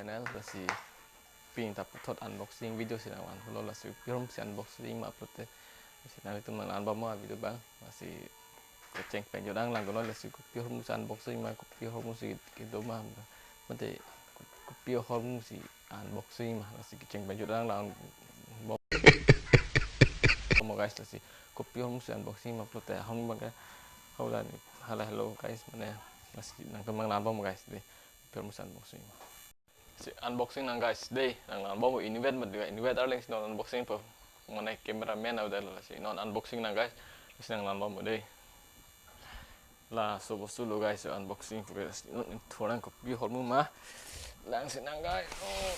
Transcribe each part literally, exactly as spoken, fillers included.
channel, lasi pini ta puthot unboxing video si nangvanlo, lasi kopi ahormu si unboxing ma pulote, lasi nanglitum nangvanbom mo video abang, lasi kecheng pen jodang lang kono, lasi kopi ahormu si unboxing ma, kopi ahormu si kedo ma, mate kopi ahormu si unboxing ma, lasi kecheng pen jodang lang bom mo guys, lasi kopi ahormu si unboxing ma pulote ahormu abang ke, hau dan, hala hello guys, mane, lasi nangtum nangvanbom mo guys, dei, kopi ahormu si unboxing ma. Si unboxing nang guys, dei, nangvanbom mo, inutvet mat dei, inutvet arleng si non unboxing po. Mane cameraman avedetlo, lasi non unboxing nang guys, lasi nangvanbom mo dei. Laso bostu lo guys, unboxing po guys, non thorang kopi ahormu ma. Lang si nang guys. Oh.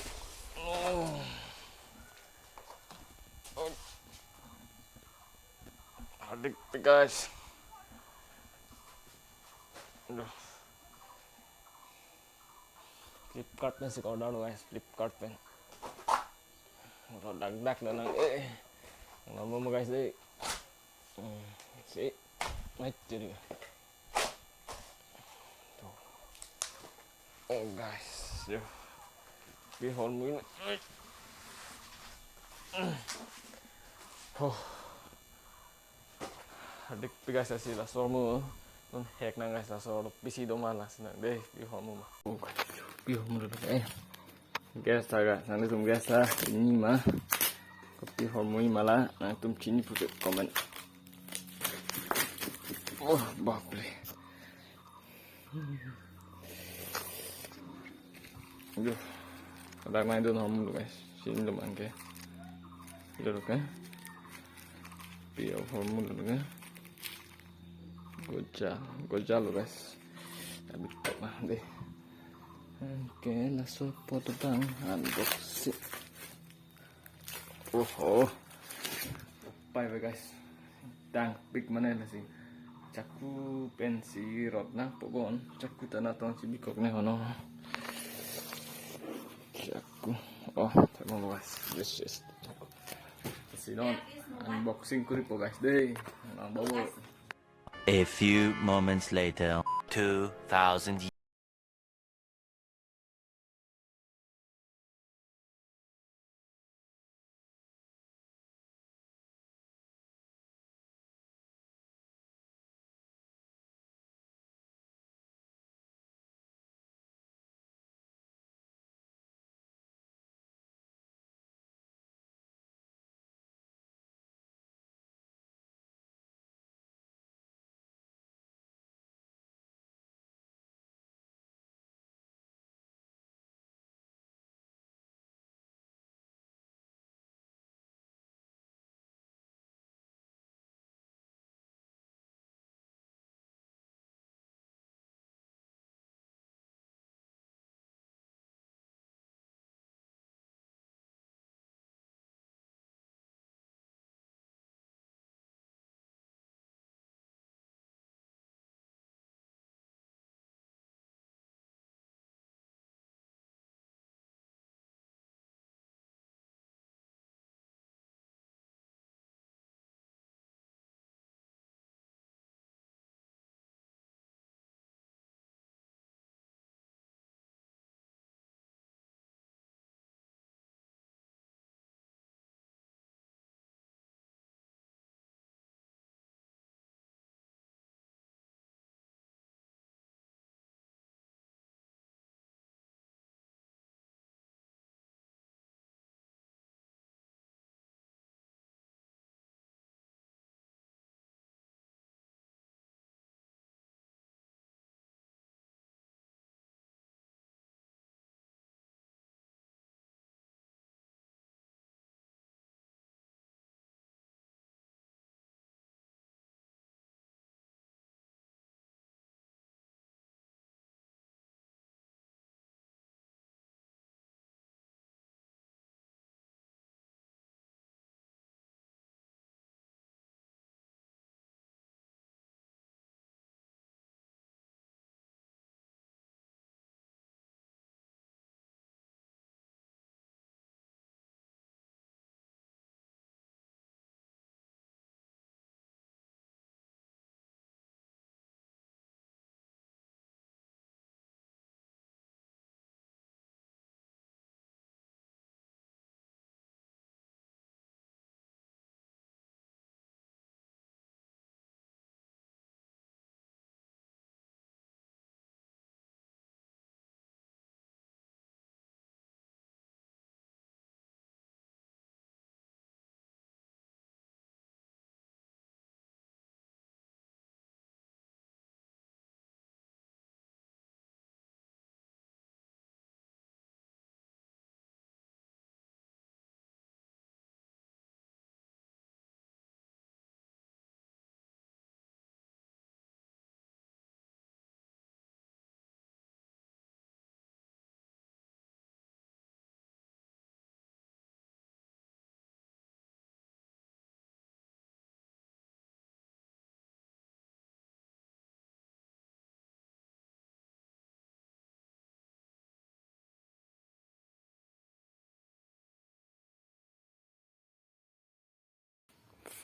Oh. Oh. Hadik guys. Aduh. Flipkart pen si order lo guys, Flipkart pen. Dak dak nang, eh. Nangvanbom mo guys dei. Hmm, si. Mati dei. Tuh. Oh guys, yo. Kopi ahormu ini. Oh. Hadik pi guys, lasi laso ahormu. Non hack nang guys, laso ahormu pisi do ma, lasi nang dei, kopi ahormu ma. Oh, kopi ahormu dei, eh. Guys ta guys, nanglitum guys ta chini ma, kopi ahormu ma la, nangtum chini pusi comment. Oh, bapre. Aduh. Dak nangdun ahormu lo guys. Chini lo abang ke. Lo lo ke. Kopi ahormu lo ke. Goja, goja lo guys. Abit tok na dei. Oke, laso apot abang unboxing. Oho. Pai ve guys. Dangpik mane, lasi chaku pensi rot nangpo bon. Chaku ta natong si bikok ne hono. Chaku. Oh, tamo guys. Yes, yes. Lasi non unboxing koripo guys dei. Nangvanbom mo. A few moments later. Two thousand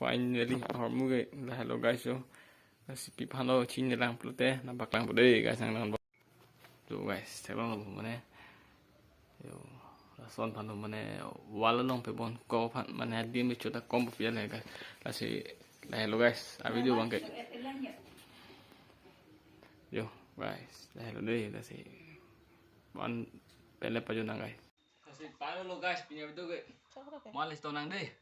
Finally, ahormu ke lahelo guys, yo. Lasi pi aphan lo chinine lang pulote, nangpaklangpo dei guys, nang nang. Yo guys, theklonglo mane. Yo, lason aphan lo mane, wall along pebon ko aphan mane adim bichota kom pu piya le guys. Lasi lahelo guys, a video abang ke. Yo guys, lahelo dei, lasi. Wan pele pajut nang guys. Lasi palo guys, pini a video ke. Chakra ke? Mal isto nang dei.